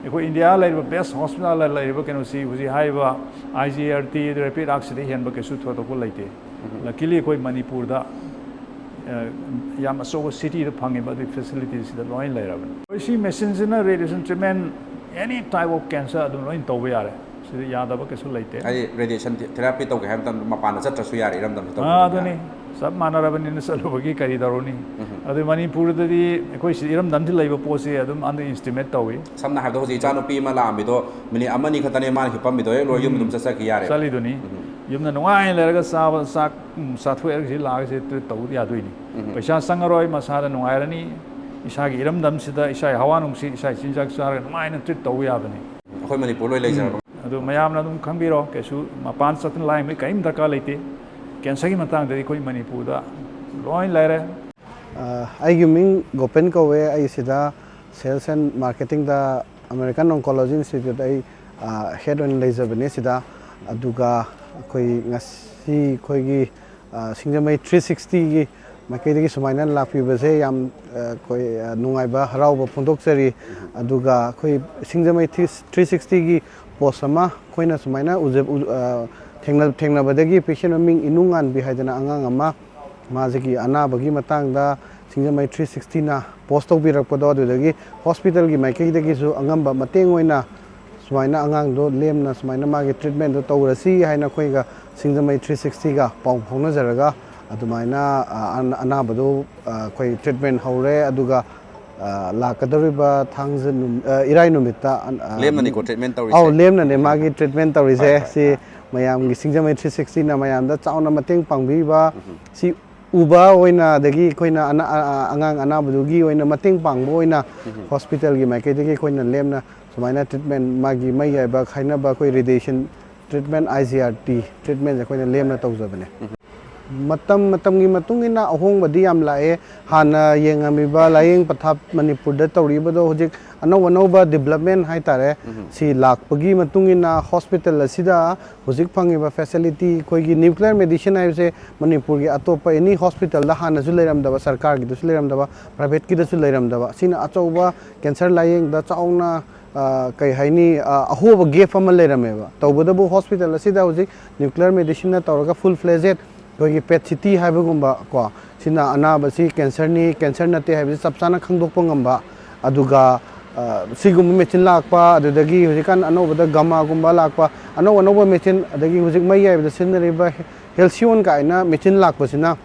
ꯑꯩꯈꯣꯏ ꯏꯟꯗꯤꯌꯥ ꯂꯩꯔꯤꯕ ꯕꯦꯁ ꯍꯣꯁꯄꯤꯇꯥꯜꯗ ꯂꯩꯔꯤꯕ ꯀꯩꯅꯣꯁꯤ ꯍꯧꯖꯤꯛ ꯍꯥꯏꯔꯤꯕ ꯑꯥꯏ ꯖꯤ ꯑꯥꯔ ꯇꯤ, ꯔꯦꯄꯤꯗ ꯑꯥꯔꯛꯁꯤꯗ ꯍꯦꯟꯕ ꯀꯩꯁꯨ ꯊꯣꯏꯗꯣꯛꯄ ꯂꯩꯇꯦ꯫ ꯂꯀꯤꯂꯤ ꯑꯩꯈꯣꯏ ꯃꯅꯤꯄꯨꯔꯗ, ꯑ, ꯌꯥꯝ ꯑꯆꯧꯕ ꯁꯤꯇꯤꯗ ꯐꯪꯉꯤꯕ ꯑꯗꯨꯒꯤ ꯐꯦꯁꯤꯂꯤꯇꯤꯁꯤꯗ ꯂꯣꯏ ꯂꯩꯔꯕꯅꯤ꯫ ꯑꯩꯈꯣꯏ ꯁꯤ ꯃꯦꯆꯤꯟꯁꯤꯅ radiation treatment any type of cancer ꯑꯗꯨꯝ ꯂꯣꯏ ꯇꯧꯕ ꯌꯥꯔꯦ꯫ ꯁꯤꯗ ꯌꯥꯗꯕ ꯀꯩꯁꯨ ꯂꯩꯇꯦ꯫ ꯍꯥꯏꯗꯤ ꯔꯦꯗꯤꯌꯦꯁꯟ ꯊꯦ-, ꯊꯦꯔꯥꯄꯤ ꯇꯧꯒꯦ ꯍꯥꯏꯕ ꯃꯇꯝꯗ ꯃꯄꯥꯟꯗ ꯆꯠꯇ꯭ꯔꯁꯨ ꯌꯥꯔꯦ, ꯏꯔꯝꯗꯝꯁꯤ ꯇꯧꯕ ꯑꯥ, ꯑꯗꯨꯝ ꯑꯗꯨꯅꯤ꯫ ꯌꯥꯔꯦ꯫ ꯆꯞ ꯃꯥꯟꯅꯔꯕꯅꯤꯅ ꯆꯠꯂꯨꯕꯒꯤ ꯀꯔꯤ ꯇꯧꯔꯨꯅꯤ? ꯑꯗꯨ ꯃꯅꯤꯄꯨꯔꯗꯗꯤ ꯑꯩꯈꯣꯏ ꯁꯤꯗ ꯏꯔꯝꯗꯝꯁꯤ ꯂꯩꯕ ꯄꯣꯠꯁꯦ ꯑꯗꯨꯝ ꯑꯟꯗꯔ ꯑꯦꯁꯇꯤꯃꯦꯠ ꯇꯧꯏ꯫ ꯁꯝꯅ ꯍꯥꯏꯔꯕꯗ ꯍꯧꯖꯤꯛ ꯏꯆꯥꯅꯨꯄꯤ ꯑꯃ ꯂꯥꯛꯑꯝꯃꯤꯗꯣ ꯃꯤꯅꯤꯠ ꯑꯃꯅꯤ ꯈꯛꯇꯅꯦ ꯃꯥꯅ ꯍꯤꯞꯄꯝꯃꯤꯗꯣ, ꯍꯦꯛ ꯂꯣꯏꯔ ꯌꯨꯝ ꯑꯗꯨꯝ ꯆꯠꯆꯈꯤ ꯌꯥꯔꯦ꯫ ꯆꯠꯂꯤꯗꯨꯅꯤ꯫ ꯌꯨꯝꯗ ꯅꯨꯡꯉꯥꯏꯅ ꯂꯩꯔꯒ ꯆꯥꯕ ꯆꯥꯛ, ꯎꯝ, ꯆꯥꯊꯣꯛꯑꯒ ꯁꯤ ꯂꯥꯛꯑꯒ ꯁꯤ ꯇ꯭ꯔꯤꯠ ꯇꯧꯕ ꯌꯥꯗꯣꯏꯅꯤ꯫ ꯄꯩꯁꯥ ꯆꯪꯉꯔꯣꯏ, ꯃꯁꯥꯗ ꯅꯨꯡꯉꯥꯏꯔꯅꯤ꯫ ꯏꯁꯥꯒꯤ ꯏꯔꯝꯗꯝꯁꯤꯗ ꯏꯁꯥꯒꯤ ꯍꯋꯥ ꯅꯨꯡꯁꯤꯠ, ꯏꯁꯥꯒꯤ ꯆꯤꯟꯖꯥꯛ ꯆꯥꯔꯒ ꯅꯨꯡꯉꯥꯏꯅ ꯇ꯭ꯔꯤꯠ ꯇꯧꯕ ꯌꯥꯕꯅꯤ꯫ ꯑꯩꯈꯣꯏ ꯃꯅꯤꯄꯨꯔ ꯂꯣꯏ ꯂꯩꯖꯔꯕ꯫ ꯑꯗꯨ ꯃꯌꯥꯝꯅ ꯑꯗꯨꯝ ꯈꯪꯕꯤꯔꯣ, ꯀꯩꯁꯨ ꯃꯄꯥꯟ ꯆꯠꯇꯅ ꯂꯥꯏꯌꯦꯡꯕꯒꯤ ꯀꯔꯤꯝ ꯗꯔꯀꯥꯔ ꯂꯩꯇꯦ꯫ ꯀꯦꯟꯁꯔꯒꯤ ꯃꯇꯥꯡꯗꯗꯤ ꯑꯩꯈꯣꯏ ꯃꯅꯤꯄꯨꯔꯗ ꯂꯣꯏ ꯂꯩꯔꯦ꯫ ꯑ, ꯑꯩꯒꯤ ꯃꯤꯡ ꯒꯣꯄꯦꯟ ꯀꯧꯋꯦ꯫ ꯑꯩ ꯁꯤꯗ ꯁꯦꯜꯁ ꯑꯦꯟ ꯃꯥꯔꯀꯦꯇꯤꯡꯗ ꯑꯃꯦꯔꯤꯀꯟ ꯑꯣꯟꯀꯣꯂꯣꯖꯤ ꯏꯟꯁꯇꯤꯇ꯭ꯌꯨꯠ ꯑꯩ, ꯑ, ꯍꯦꯗ ꯑꯣꯏꯅ ꯂꯩꯖꯕꯅꯦ ꯁꯤꯗ꯫ ꯑꯗꯨꯒ ꯑꯩꯈꯣꯏ ꯉꯁꯤ ꯑꯩꯈꯣꯏꯒꯤ, ꯑ, ꯁꯤꯡꯖꯃꯩ ꯊ꯭ꯔꯤ ꯁꯤꯛꯁꯇꯤꯒꯤ ꯃꯥꯏꯀꯩꯗꯒꯤ ꯁꯨꯃꯥꯏꯅ ꯂꯥꯛꯄꯤꯕꯁꯦ ꯌꯥꯝ, ꯑ, ꯑꯩꯈꯣꯏ, ꯑ, ꯅꯨꯡꯉꯥꯏꯕ, ꯍꯔꯥꯎꯕ ꯐꯣꯡꯗꯣꯛꯆꯔꯤ꯫ ꯑꯗꯨꯒ ꯑꯩꯈꯣꯏ ꯁꯤꯡꯖꯃꯩ ꯊ꯭ꯔꯤ ꯁꯤꯛꯁꯇꯤꯒꯤ ꯄꯣꯁ ꯑꯃ ꯑꯩꯈꯣꯏꯅ ꯁꯨꯃꯥꯏꯅ ꯎꯖ-, ꯎ-, ꯑ, ꯊꯦꯡꯅ-, ꯊꯦꯡꯅꯕꯗꯒꯤ ꯄꯦꯁꯦꯟ ꯃꯃꯤꯡ ꯏꯅꯨꯡꯉꯥꯟꯕꯤ ꯍꯥꯏꯗꯅ ꯑꯉꯥꯡ ꯑꯃ ꯃꯥꯁꯤꯒꯤ ꯑꯅꯥꯕꯒꯤ ꯃꯇꯥꯡꯗ ꯁꯤꯡꯖꯃꯩ ꯊ꯭ꯔꯤ ꯁꯤꯛꯁꯇꯤꯅ ꯄꯣꯁ ꯇꯧꯕꯤꯔꯛꯄꯗꯣ, ꯑꯗꯨꯗꯒꯤ ꯍꯣꯁꯄꯤꯇꯥꯜꯒꯤ ꯃꯥꯏꯀꯩꯗꯒꯤꯁꯨ ꯑꯉꯝꯕ ꯃꯇꯦꯡ ꯑꯣꯏꯅ ꯁꯨꯃꯥꯏꯅ ꯑꯉꯥꯡꯗꯣ ꯂꯦꯝꯅ ꯁꯨꯃꯥꯏꯅ ꯃꯥꯒꯤ ꯇ꯭ꯔꯤꯠꯃꯦꯟꯗꯣ ꯇꯧꯔꯁꯤ ꯍꯥꯏꯅ ꯑꯩꯈꯣꯏꯒ ꯁꯤꯡꯖꯃꯩ ꯊ꯭ꯔꯤ ꯁꯤꯛꯁꯇꯤꯒ ꯄꯥꯎ ꯐꯥꯎꯅꯖꯔꯒ ꯑꯗꯨꯃꯥꯏꯅ, ꯑ, ꯑꯅꯥꯕꯗꯣ, ꯑ, ꯑꯩꯈꯣꯏ ꯇ꯭ꯔꯤꯠꯃꯦꯟ ꯍꯧꯔꯦ꯫ ꯑꯗꯨꯒ, ꯑ, ꯂꯥꯛꯀꯗꯧꯔꯤꯕ ꯊꯥꯡꯖ ꯅꯨꯃ-, ꯑ, ꯏꯔꯥꯏ ꯅꯨꯃꯤꯠꯇ, ꯑ, ꯑ, ꯂꯦꯝꯅꯅꯤꯀꯣ ꯇ꯭ꯔꯤꯠꯃꯦꯟ ꯇꯧꯔꯤꯁꯦ? ꯑꯧ, ꯂꯦꯝꯅꯅꯦ ꯃꯥꯒꯤ ꯇ꯭ꯔꯤꯠꯃꯦꯟ ꯇꯧꯔꯤꯁꯦ꯫ ꯍꯣꯏ, ꯍꯣꯏ, ꯁꯤ ꯑꯥ꯫ ꯃꯌꯥꯝꯒꯤ, ꯁꯤꯡꯖꯃꯩ ꯊ꯭ꯔꯤ ꯁꯤꯛꯁꯇꯤꯅ ꯃꯌꯥꯝꯗ ꯆꯥꯎꯅ ꯃꯇꯦꯡ ꯄꯥꯡꯕꯤꯕ, ꯎꯝ꯫ ꯁꯤ ꯎꯕ ꯑꯣꯏꯅ, ꯑꯗꯒꯤ ꯑꯩꯈꯣꯏꯅ ꯑꯅꯥ-, ꯑ-, ꯑ-, ꯑꯉꯥꯡ ꯑꯅꯥꯕꯗꯨꯒꯤ ꯑꯣꯏꯅ ꯃꯇꯦꯡ ꯄꯥꯡꯕ ꯑꯣꯏꯅ ꯎꯝ꯫ ꯍꯣꯁꯄꯤꯇꯥꯜꯒꯤ ꯃꯥꯏꯀꯩꯗꯒꯤ ꯑꯩꯈꯣꯏꯅ ꯂꯦꯝꯅ ꯁꯨꯃꯥꯏꯅ ꯇ꯭ꯔꯤꯠꯃꯦꯟ, ꯃꯥꯒꯤ ꯃꯩ ꯌꯥꯏꯕ ꯈꯥꯏꯅꯕ, ꯑꯩꯈꯣꯏ radiation treatment, I G R T ꯇ꯭ꯔꯤꯠꯃꯦꯟꯁꯦ ꯑꯩꯈꯣꯏꯅ ꯂꯦꯝꯅ ꯇꯧꯖꯕꯅꯦ꯫ ꯎꯝ꯫ ꯃꯇꯝ ꯃꯇꯝꯒꯤ ꯃꯇꯨꯡ ꯏꯟꯅ ꯑꯍꯣꯡꯕꯗꯤ ꯌꯥꯝ ꯂꯥꯛꯑꯦ꯫ ꯍꯥꯟꯅ ꯌꯦꯡꯉꯝꯃꯤꯕ ꯂꯥꯏꯌꯦꯡ ꯄꯊꯥꯞ ꯃꯅꯤꯄꯨꯔꯗ ꯇꯧꯔꯤꯕꯗꯣ ꯍꯧꯖꯤꯛ ꯑꯅꯧ ꯑꯅꯧꯕ ꯗꯤꯕ꯭ꯂꯞꯃꯦꯟ ꯍꯥꯏꯇꯥꯔꯦ, ꯎꯝ꯫ ꯁꯤ ꯂꯥꯛꯄꯒꯤ ꯃꯇꯨꯡ ꯏꯟꯅ ꯍꯣꯁꯄꯤꯇꯥꯜ ꯑꯁꯤꯗ ꯍꯧꯖꯤꯛ ꯐꯪꯉꯤꯕ ꯐꯦꯁꯤꯂꯤꯇꯤ, ꯑꯩꯈꯣꯏꯒꯤ ꯅ꯭ꯌꯨꯀ꯭ꯂꯤꯌꯔ ꯃꯦꯗꯤꯁꯤꯟ ꯍꯥꯏꯕꯁꯦ ꯃꯅꯤꯄꯨꯔꯒꯤ ꯑꯇꯣꯞꯄ ꯑꯦꯅꯤ ꯍꯣꯁꯄꯤꯇꯥꯜꯗ ꯍꯥꯟꯅꯁꯨ ꯂꯩꯔꯝꯗꯕ, ꯁꯔꯀꯥꯔꯒꯤꯗꯁꯨ ꯂꯩꯔꯝꯗꯕ, ꯄ꯭ꯔꯥꯏꯚꯦꯠꯀꯤꯗꯁꯨ ꯂꯩꯔꯝꯗꯕ, ꯁꯤꯅ ꯑꯆꯧꯕ ꯀꯦꯟꯁꯔ ꯂꯥꯏꯌꯦꯡꯗ ꯆꯥꯎꯅ, ꯑ, ꯀꯩ ꯍꯥꯏꯅꯤ, ꯑ, ꯑꯍꯣꯕ ꯒꯦꯞ ꯑꯃ ꯂꯩꯔꯝꯃꯦꯕ꯫ ꯇꯧꯕꯇꯕꯨ ꯍꯣꯁꯄꯤꯇꯥꯜ ꯑꯁꯤꯗ ꯍꯧꯖꯤꯛ ꯅ꯭ꯌꯨꯀ꯭ꯂꯤꯌꯔ ꯃꯦꯗꯤꯁꯤꯟꯅ ꯇꯧꯔꯒ ꯐꯨꯜ ꯐ꯭ꯂꯦꯖꯦꯠ ꯑꯩꯈꯣꯏꯒꯤ ꯄꯦꯠ ꯁꯤꯇꯤ ꯍꯥꯏꯕꯒꯨꯝꯕ ꯀꯣ, ꯁꯤꯅ ꯑꯅꯥꯕꯁꯤ ꯀꯦꯟꯁꯔꯅꯤ, ꯀꯦꯟꯁꯔ ꯅꯠꯇꯦ ꯍꯥꯏꯕꯁꯤ ꯆꯞ ꯆꯥꯅ ꯈꯪꯗꯣꯛꯄ ꯉꯝꯕ, ꯑꯗꯨꯒ, ꯑ, ꯁꯤꯒꯨꯝꯕ ꯃꯦꯆꯤꯟ ꯂꯥꯛꯄ, ꯑꯗꯨꯗꯒꯤ ꯍꯧꯖꯤꯛꯀꯥꯟ ꯑꯅꯧꯕꯗ ꯒꯃꯥꯒꯨꯝꯕ ꯂꯥꯛꯄ, ꯑꯅꯧ ꯑꯅꯧꯕ ꯃꯦꯆꯤꯟ, ꯑꯗꯒꯤ ꯍꯧꯖꯤꯛ ꯃꯩ ꯌꯥꯏꯕꯗ ꯁꯤꯖꯤꯟꯅꯔꯤꯕ ꯍꯦꯜꯁꯤꯌꯣꯟ ꯀꯥꯏꯅ ꯃꯦꯆꯤꯟ ꯂꯥꯛꯄꯁꯤꯅ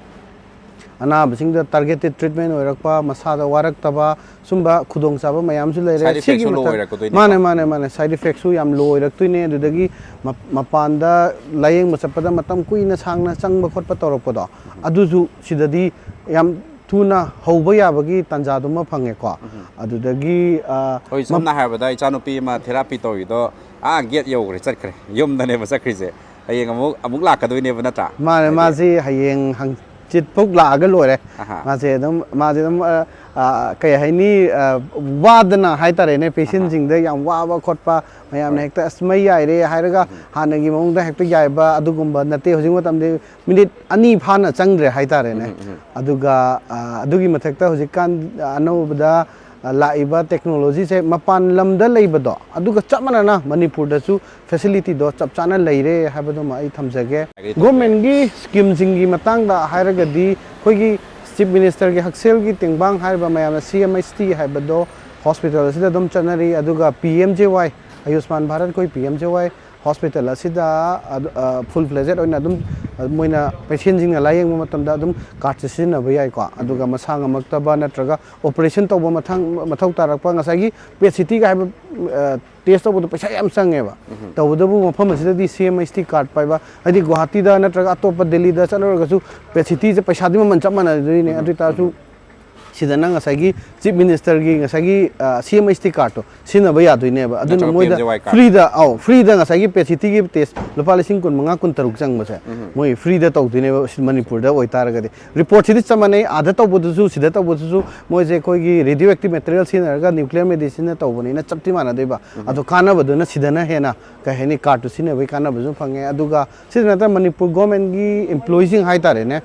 ꯑꯅꯥꯕꯁꯤꯡꯗ ꯇꯥꯔꯒꯦꯇꯦꯠ ꯇ꯭ꯔꯤꯠꯃꯦꯟ ꯑꯣꯏꯔꯛꯄ, ꯃꯁꯥꯗ ꯋꯥꯔꯛꯇꯕ, ꯁꯨꯝꯕ ꯈꯨꯗꯣꯡꯆꯥꯕ ꯃꯌꯥꯝꯁꯨ ꯂꯩꯔꯦ꯫ Side effectꯁꯨ ꯁꯤꯒꯤ low ꯃꯇꯝ-, ꯑꯣꯏꯔꯛꯀꯗꯣꯏꯅꯤꯀꯣ꯫ ꯃꯥꯅꯦ, ꯃꯥꯅꯦ, ꯃꯥꯅꯦ, ꯁꯥꯏꯠ ꯏꯐꯦꯛꯁꯨ ꯌꯥꯝ ꯂꯣ ꯑꯣꯏꯔꯛꯇꯣꯏꯅꯦ꯫ ꯑꯗꯨꯗꯒꯤ ꯃ-, ꯃꯄꯥꯟꯗ ꯂꯥꯏꯌꯦꯡꯕ ꯆꯠꯄꯗ ꯃꯇꯝ ꯀꯨꯏꯅ ꯁꯥꯡꯅ ꯆꯪꯕ ꯈꯣꯠꯄ ꯇꯧꯔꯛꯄꯗꯣ, ꯎꯝ꯫ ꯑꯗꯨꯁꯨ ꯁꯤꯗꯗꯤ ꯌꯥꯝ ꯊꯨꯅ ꯍꯧꯕ ꯌꯥꯕꯒꯤ ꯇꯥꯟꯖꯥꯗꯨꯃ ꯐꯪꯉꯦꯀꯣ꯫ ꯎꯝ꯫ ꯑꯗꯨꯗꯒꯤ, ꯑ, ꯍꯣꯏ, ꯃꯞ- ꯁꯝꯅ ꯍꯥꯏꯔꯕꯗ, ꯏꯆꯥꯅꯨꯄꯤ ꯑꯃ ꯊꯦꯔꯥꯄꯤ ꯇꯧꯔꯤꯗꯣ, ꯑꯥ, ꯒꯦꯠ ꯌꯧꯈ꯭ꯔꯦ, ꯆꯠꯈ꯭ꯔꯦ, ꯌꯨꯝꯗꯅꯦꯕ ꯆꯠꯈ꯭ꯔꯤꯁꯦ꯫ ꯍꯌꯦꯡ ꯑꯃꯨꯛ, ꯑꯃꯨꯛ ꯂꯥꯛꯀꯗꯣꯏꯅꯦꯕ, ꯅꯠꯇ꯭ꯔꯥ? ꯃꯥꯅꯦ, ꯍꯥꯏꯗꯤ ꯃꯥꯁꯤ ꯍꯌꯦꯡ ꯍꯪꯆꯤꯠꯐꯥꯎ ꯂꯥꯛꯑꯒ ꯂꯣꯏꯔꯦ꯫ ꯑꯍꯥ꯫ ꯃꯥꯁꯦ ꯑꯗꯨꯝ, ꯃꯥꯁꯦ ꯑꯗꯨꯝ, ꯑ, ꯑ, ꯀꯩ ꯍꯥꯏꯅꯤ, ꯑ, ꯋꯥꯗꯅ ꯍꯥꯏꯇꯥꯔꯦꯅꯦ, ꯑꯍꯥ꯫ ꯄꯦꯁꯦꯟꯁꯤꯡꯗ ꯌꯥꯝ ꯋꯥꯕ ꯈꯣꯠꯄ, ꯃꯌꯥꯝꯅ ꯍꯣꯏ꯫ ꯍꯦꯛꯇ "ꯑꯁ, ꯃꯩ ꯌꯥꯏꯔꯦ" ꯍꯥꯏꯔꯒ ꯎꯝ꯫ ꯍꯥꯟꯅꯒꯤ ꯃꯑꯣꯡꯗ ꯍꯦꯛꯇ ꯌꯥꯏꯕ ꯑꯗꯨꯒꯨꯝꯕ ꯅꯠꯇꯦ꯫ ꯍꯧꯖꯤꯛ ꯃꯇꯝꯗꯤ ꯃꯤꯅꯤꯠ ꯑꯅꯤ ꯐꯥꯅ ꯆꯪꯗ꯭ꯔꯦ ꯍꯥꯏꯇꯥꯔꯦꯅꯦ꯫ ꯎꯝ, ꯎꯝ, ꯎꯝ꯫ ꯑꯗꯨꯒ, ꯑ, ꯑꯗꯨꯒꯤ ꯃꯊꯛꯇ ꯍꯧꯖꯤꯛꯀꯥꯟ ꯑꯅꯧꯕꯗ, ꯑ, ꯂꯥꯛꯏꯕ ꯇꯦꯛꯅꯣꯂꯣꯖꯤꯁꯦ ꯃꯄꯥꯟ ꯂꯝꯗ ꯂꯩꯕꯗꯣ ꯑꯗꯨꯒ ꯆꯞ ꯃꯥꯟꯅꯅ ꯃꯅꯤꯄꯨꯔꯗꯁꯨ ꯐꯦꯁꯤꯂꯤꯇꯤꯗꯣ ꯆꯞ ꯆꯥꯅ ꯂꯩꯔꯦ ꯍꯥꯏꯕꯗꯨꯃ ꯑꯩ ꯊꯝꯖꯒꯦ꯫ ꯍꯥꯏꯒꯦ ꯇꯧꯕꯅꯦ꯫ ꯒꯣꯔꯃꯦꯟꯒꯤ ꯁ꯭ꯀꯤꯝꯁꯤꯡꯒꯤ ꯃꯇꯥꯡꯗ ꯍꯥꯏꯔꯒꯗꯤ ꯑꯩꯈꯣꯏꯒꯤ ꯆꯤꯐ ꯃꯤꯅꯤꯁꯇꯔꯒꯤ ꯍꯛꯁꯦꯜꯒꯤ ꯇꯦꯡꯕꯥꯡ ꯍꯥꯏꯔꯤꯕ ꯃꯌꯥꯝꯅ ꯁꯤ ꯑꯦꯝ ꯑꯩꯆ ꯇꯤ ꯍꯥꯏꯕꯗꯣ ꯍꯣꯁꯄꯤꯇꯥꯜ ꯑꯁꯤꯗ ꯑꯗꯨꯝ ꯆꯠꯅꯔꯤ꯫ ꯑꯗꯨꯒ ꯄꯤ ꯑꯦꯝ ꯖꯦ ꯋꯥꯏ, ꯑꯌꯨꯁꯃꯥꯟ ꯚꯥꯔꯠ, ꯑꯩꯈꯣꯏ ꯄꯤ ꯑꯦꯝ ꯖꯦ ꯋꯥꯏ ꯍꯣꯁꯄꯤꯇꯥꯜ ꯑꯁꯤꯗ ꯐꯨꯜ ꯐ꯭ꯂꯦꯖꯦꯠ ꯑꯣꯏꯅ ꯑꯗꯨꯝ, ꯑ, ꯃꯣꯏꯅ ꯄꯦꯁꯦꯟꯁꯤꯡꯅ ꯂꯥꯏꯌꯦꯡꯕ ꯃꯇꯝꯗ ꯑꯗꯨꯝ ꯀꯥꯔꯠꯁꯦ ꯁꯤꯖꯤꯟꯅꯕ ꯌꯥꯏꯀꯣ꯫ ꯑꯗꯨꯒ ꯃꯁꯥ ꯉꯝꯃꯛꯇꯕ ꯅꯠꯇ꯭ꯔꯒ ꯑꯣꯄꯔꯦꯁꯟ ꯇꯧꯕ ꯃꯊꯪ ꯃꯊꯧ ꯇꯥꯔꯛꯄ, ꯉꯁꯥꯏꯒꯤ ꯄꯦꯠ ꯁꯤꯇꯤꯒ ꯍꯥꯏꯕ, ꯑ, ꯇꯦꯁ ꯇꯧꯕꯗꯣ ꯄꯩꯁꯥ ꯌꯥꯝ ꯆꯪꯉꯦꯕ꯫ ꯇꯧꯕꯇꯕꯨ ꯃꯐꯝ ꯑꯁꯤꯗꯗꯤ ꯁꯤ ꯑꯦꯝ ꯑꯩꯆ ꯇꯤ ꯀꯥꯔꯠ ꯄꯥꯏꯕ, ꯍꯥꯏꯗꯤ ꯒꯨꯋꯥꯍꯥꯇꯤꯗ ꯅꯠꯇ꯭ꯔꯒ ꯑꯇꯣꯞꯄ ꯗꯦꯜꯂꯤꯗ ꯆꯠꯂꯨꯔꯒꯁꯨ ꯄꯦꯠ ꯁꯤꯇꯤꯁꯦ ꯄꯩꯁꯥꯗꯤ ꯃꯃꯜ ꯆꯞ ꯃꯥꯟꯅꯗꯣꯏꯅꯦ꯫ ꯑꯗꯨ ꯑꯣꯏꯇꯥꯔꯁꯨ ꯁꯤꯗꯅ ꯉꯁꯥꯏꯒꯤ ꯆꯤꯐ ꯃꯤꯅꯤꯁꯇꯔꯒꯤ ꯉꯁꯥꯏꯒꯤ ꯁꯤ ꯑꯦꯝ ꯑꯩꯆ ꯇꯤ ꯀꯥꯔꯠꯇꯣ ꯁꯤꯖꯤꯟꯅꯕ ꯌꯥꯗꯣꯏꯅꯦꯕ꯫ ꯑꯗꯨꯅ ꯅꯠꯇ꯭ꯔꯒ ꯃꯣꯏꯗ ꯄꯤ ꯑꯦꯝ ꯖꯦ ꯋꯥꯏ ꯀꯥꯔꯠ꯫ ꯐ꯭ꯔꯤꯗ, ꯑꯧ, ꯐ꯭ꯔꯤꯗ ꯉꯁꯥꯏꯒꯤ ꯄꯦꯠ ꯁꯤꯇꯤꯒꯤ ꯇꯦꯁ ꯂꯨꯄꯥ ꯂꯤꯁꯤꯡ ꯀꯨꯟ ꯃꯉꯥ, ꯀꯨꯟ ꯇꯔꯨꯛ ꯆꯪꯕꯁꯦ ꯃꯣꯏ ꯐ꯭ꯔꯤꯗ ꯇꯧꯗꯣꯏꯅꯦꯕ ꯁꯤ ꯃꯅꯤꯄꯨꯔꯗ ꯑꯣꯏꯇꯥꯔꯒꯗꯤ꯫ ꯔꯤꯄꯣꯔꯠꯁꯤꯗꯤ ꯆꯞ ꯃꯥꯟꯅꯩ, ꯑꯥꯗ ꯇꯧꯕꯗꯨꯁꯨ ꯁꯤꯗ ꯇꯧꯕꯗꯨꯁꯨ ꯃꯣꯏꯁꯦ ꯑꯩꯈꯣꯏꯒꯤ ꯔꯦꯗꯤꯑꯣ ꯑꯦꯛꯇꯤꯚ ꯃꯦꯇꯔꯤꯌꯦꯜ ꯁꯤꯖꯤꯟꯅꯔꯒ ꯅ꯭ꯌꯨꯀ꯭ꯂꯤꯌꯔ ꯃꯦꯗꯤꯁꯤꯟꯅ ꯇꯧꯕꯅꯤꯅ ꯆꯞꯇꯤ ꯃꯥꯟꯅꯗꯣꯏꯕ꯫ ꯑꯗꯣ ꯀꯥꯟꯅꯕꯗꯨꯅ ꯁꯤꯗꯅ ꯍꯦꯟꯅ, ꯀꯩ ꯍꯥꯏꯅꯤ, ꯀꯥꯔꯠꯇꯨ ꯁꯤꯖꯤꯟꯅꯕꯒꯤ ꯀꯥꯟꯅꯕꯁꯨ ꯐꯪꯉꯦ꯫ ꯑꯗꯨꯒ ꯁꯤꯗ ꯅꯠꯇꯅ ꯃꯅꯤꯄꯨꯔ ꯒꯣꯔꯃꯦꯟꯒꯤ ꯏꯝꯄ꯭ꯂꯣꯌꯤꯁꯤꯡ ꯍꯥꯏꯇꯥꯔꯦꯅꯦ,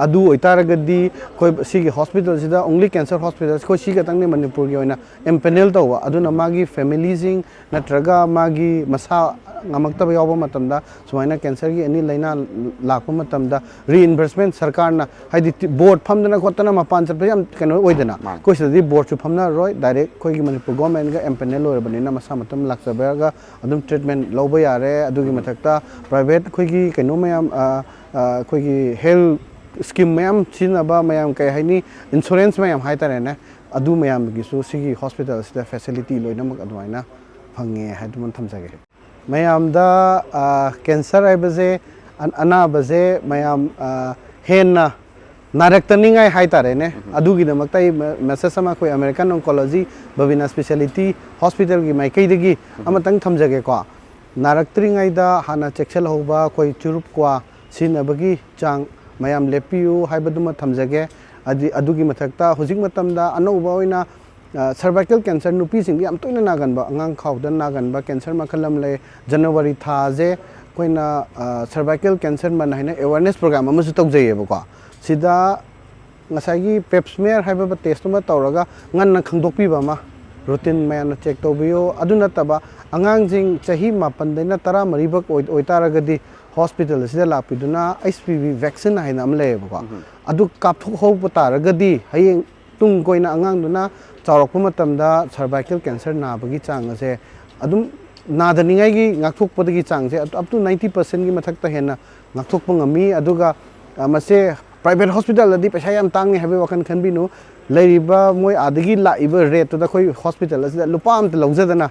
ꯑꯗꯨ ꯑꯣꯏꯇꯥꯔꯒꯗꯤ ꯑꯩꯈꯣꯏ ꯁꯤꯒꯤ ꯍꯣꯁꯄꯤꯇꯥꯜꯁꯤꯗ, only cancer hospital, ꯑꯩꯈꯣꯏ ꯁꯤ ꯈꯛꯇꯪꯅꯦ ꯃꯅꯤꯄꯨꯔꯒꯤ ꯑꯣꯏꯅ ꯑꯦꯝꯄꯦꯅꯦꯜ ꯇꯧꯕ꯫ ꯑꯗꯨꯅ ꯃꯥꯒꯤ ꯐꯦꯃꯤꯂꯤꯁꯤꯡ ꯅꯠꯇ꯭ꯔꯒ ꯃꯥꯒꯤ ꯃꯁꯥ ꯉꯝꯃꯛꯇꯕ ꯌꯥꯎꯕ ꯃꯇꯝꯗ ꯁꯨꯃꯥꯏꯅ ꯀꯦꯟꯁꯔꯒꯤ ꯑꯦꯅꯤ ꯂꯥꯏꯅꯥ ꯂꯥꯛꯄ ꯃꯇꯝꯗ ꯔꯤꯏꯟꯕꯔꯁꯃꯦꯟ ꯁꯔꯀꯥꯔꯅ, ꯍꯥꯏꯗꯤ ꯇꯤ-, ꯕꯣꯔꯗ ꯐꯝꯗꯅ ꯈꯣꯠꯇꯅ ꯃꯄꯥꯟ ꯆꯠꯄ ꯌꯥꯝ ꯀꯩꯅꯣ ꯑꯣꯏꯗꯅ, ꯃꯥꯅꯤ꯫ ꯑꯩꯈꯣꯏ ꯁꯤꯗꯗꯤ ꯕꯣꯔꯗꯁꯨ ꯐꯝꯅꯔꯔꯣꯏ, ꯗꯥꯏꯔꯦꯛ ꯑꯩꯈꯣꯏꯒꯤ ꯃꯅꯤꯄꯨꯔ ꯒꯣꯔꯃꯦꯟꯒ ꯑꯦꯝꯄꯦꯅꯦꯜ ꯑꯣꯏꯔꯕꯅꯤꯅ ꯃꯁꯥ ꯃꯇꯣꯝ ꯂꯥꯛꯆꯕꯒ ꯑꯗꯨꯝ ꯇ꯭ꯔꯤꯠꯃꯦꯟ ꯂꯧꯕ ꯌꯥꯔꯦ꯫ ꯑꯗꯨꯒꯤ ꯃꯊꯛꯇ ꯄ꯭ꯔꯥꯏꯚꯦꯠ ꯑꯩꯈꯣꯏꯒꯤ ꯀꯩꯅꯣ ꯃꯌꯥꯝ, ꯑ, ꯑ, ꯑꯩꯈꯣꯏꯒꯤ ꯍꯦꯜꯊ ꯁ꯭ꯀꯤꯝ ꯃꯌꯥꯝ ꯁꯤꯖꯤꯟꯅꯕ ꯃꯌꯥꯝ, ꯀꯩ ꯍꯥꯏꯅꯤ, ꯏꯟꯁꯨꯔꯦꯟꯁ ꯃꯌꯥꯝ ꯍꯥꯏꯇꯥꯔꯦꯅꯦ, ꯑꯗꯨ ꯃꯌꯥꯝꯒꯤꯁꯨ ꯁꯤꯒꯤ ꯍꯣꯁꯄꯤꯇꯥꯜꯁꯤꯗ ꯐꯦꯁꯤꯂꯤꯇꯤ ꯂꯣꯏꯅꯃꯛ ꯑꯗꯨꯃꯥꯏꯅ ꯐꯪꯉꯦ ꯍꯥꯏꯗꯨꯃ ꯊꯝꯖꯒꯦ꯫ ꯃꯌꯥꯝꯗ, ꯑ, ꯀꯦꯟꯁꯔ ꯍꯥꯏꯕꯁꯦ, ꯑ-, ꯑꯅꯥꯕꯁꯦ ꯃꯌꯥꯝ, ꯑ, ꯍꯦꯟꯅ ꯅꯥꯔꯛꯇꯅꯤꯡꯉꯥꯏ ꯍꯥꯏꯇꯥꯔꯦꯅꯦ, ꯑꯗꯨꯒꯤꯗꯃꯛꯇ ꯑꯩ ꯃꯦ-, ꯃꯦꯁꯦꯖ ꯑꯃ ꯑꯩꯈꯣꯏ ꯑꯃꯦꯔꯤꯀꯥꯟ ꯑꯣꯟꯀꯣꯂꯣꯖꯤ ꯕꯕꯤꯅꯥ ꯁ꯭ꯄꯦꯁꯤꯌꯦꯂꯤꯇꯤ ꯍꯣꯁꯄꯤꯇꯥꯜꯒꯤ ꯃꯥꯏꯀꯩꯗꯒꯤ ꯑꯃꯇꯪ ꯊꯝꯖꯒꯦꯀꯣ꯫ ꯅꯥꯔꯛꯇ꯭ꯔꯤꯉꯩꯗ ꯍꯥꯟꯅ ꯆꯦꯛꯁꯤꯜꯍꯧꯕ, ꯑꯩꯈꯣꯏ ꯆꯨꯔꯨꯞ ꯀ꯭ꯋꯥ ꯁꯤꯖꯤꯟꯅꯕꯒꯤ ꯆꯥꯡ ꯃꯌꯥꯝ ꯂꯦꯞꯄꯤꯌꯨ ꯍꯥꯏꯕꯗꯨꯃ ꯊꯝꯖꯒꯦ꯫ ꯑꯗꯤ-, ꯑꯗꯨꯒꯤ ꯃꯊꯛꯇ ꯍꯧꯖꯤꯛ ꯃꯇꯝꯗ ꯑꯅꯧꯕ ꯑꯣꯏꯅ, ꯑ, ꯁꯔꯚꯥꯏꯀꯦꯜ ꯀꯦꯟꯁꯔ, ꯅꯨꯄꯤꯁꯤꯡꯗ ꯌꯥꯝ ꯇꯣꯏꯅ ꯅꯥꯒꯟꯕ, ꯑꯉꯥꯡ ꯈꯥꯎꯗ ꯅꯥꯒꯟꯕ ꯀꯦꯟꯁꯔ ꯃꯈꯜ ꯑꯃ ꯂꯩ꯫ ꯖꯅꯋꯥꯔꯤ ꯊꯥꯁꯦ ꯑꯩꯈꯣꯏꯅ, ꯑ, ꯁꯔꯚꯥꯏꯀꯦꯜ ꯀꯦꯟꯁꯔ ꯃꯟ ꯍꯥꯏꯅ ꯑꯦꯋꯥꯔꯅꯦꯁ ꯄ꯭ꯔꯣꯒ꯭ꯔꯥꯝ ꯑꯃꯁꯨ ꯇꯧꯖꯩꯌꯦꯕꯀꯣ꯫ ꯁꯤꯗ ꯉꯁꯥꯏꯒꯤ ꯄꯦꯞ ꯁ꯭ꯃꯤꯌꯔ ꯍꯥꯏꯕ ꯇꯦꯁꯇꯨꯃ ꯇꯧꯔꯒ ꯉꯟꯅ ꯈꯪꯗꯣꯛꯄꯤꯕ ꯑꯃ, ꯔꯨꯇꯤꯟ ꯃꯌꯥꯝꯅ ꯆꯦꯛ ꯇꯧꯕꯤꯌꯨ꯫ ꯑꯗꯨ ꯅꯠꯇꯕ ꯑꯉꯥꯡꯁꯤꯡ ꯆꯍꯤ ꯃꯥꯄꯟꯗꯩꯅ ꯇꯔꯥꯃꯔꯤꯐꯧ ꯑꯣꯏ-, ꯑꯣꯏꯇꯥꯔꯒꯗꯤ ꯍꯣꯁꯄꯤꯇꯥꯜ ꯑꯁꯤꯗ ꯂꯥꯛꯄꯤꯗꯨꯅ H P V vaccine ꯍꯥꯏꯅ ꯑꯃ ꯂꯩꯌꯦꯕꯀꯣ, ꯑꯗꯨ ꯀꯥꯞꯊꯣꯛꯍꯧꯕ ꯇꯥꯔꯒꯗꯤ ꯍꯌꯦꯡ ꯇꯨꯡ ꯀꯣꯏꯅ ꯑꯉꯥꯡꯗꯨꯅ ꯆꯥꯎꯔꯛꯄ ꯃꯇꯝꯗ cervical cancer ꯅꯥꯕꯒꯤ ꯆꯥꯡ ꯑꯁꯦ ꯑꯗꯨꯝ ꯅꯥꯗꯅꯤꯡꯉꯥꯏꯒꯤ ꯉꯥꯛꯊꯣꯛꯄꯗꯒꯤ ꯆꯥꯡꯁꯦ up to ninety percentꯀꯤ ꯃꯊꯛꯇ ꯍꯦꯟꯅ ꯉꯥꯛꯊꯣꯛꯄ ꯉꯝꯃꯤ꯫ ꯑꯗꯨꯒ ꯑ, ꯃꯁꯦ private hospitalꯗꯗꯤ ꯄꯩꯁꯥ ꯌꯥꯝ ꯇꯥꯡꯉꯤ ꯍꯥꯏꯕꯒꯤ ꯋꯥꯈꯜ ꯈꯟꯕꯤꯅꯨ꯫ ꯂꯩꯔꯤꯕ ꯃꯣꯏ ꯑꯥꯗꯒꯤ ꯂꯥꯛꯏꯕ rateꯇꯨꯗ ꯑꯩꯈꯣꯏ ꯍꯣꯁꯄꯤꯇꯥꯜ ꯑꯁꯤꯗ ꯂꯨꯄꯥ ꯑꯃꯇ ꯂꯧꯖꯗꯅ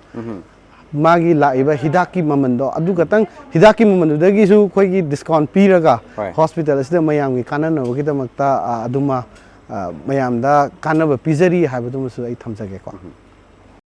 ꯃꯥꯒꯤ ꯂꯥꯛꯏꯕ ꯍꯤꯗꯥꯛꯀꯤ ꯃꯃꯟꯗꯣ ꯑꯗꯨ ꯈꯛꯇꯪ, ꯍꯤꯗꯥꯛꯀꯤ ꯃꯃꯜꯗꯨꯗꯒꯤꯁꯨ ꯑꯩꯈꯣꯏꯒꯤ discount ꯄꯤꯔꯒ ꯍꯣꯏ꯫ ꯍꯣꯁꯄꯤꯇꯥꯜ ꯑꯁꯤꯗ ꯃꯌꯥꯝꯒꯤ ꯀꯥꯟꯅꯅꯕꯒꯤꯗꯃꯛꯇ ꯑ, ꯑꯗꯨꯃ ꯑ, ꯃꯌꯥꯝꯗ ꯀꯥꯟꯅꯕ ꯄꯤꯖꯔꯤ ꯍꯥꯏꯕꯗꯨꯃꯁꯨ ꯑꯩ ꯊꯝꯖꯒꯦꯀꯣ꯫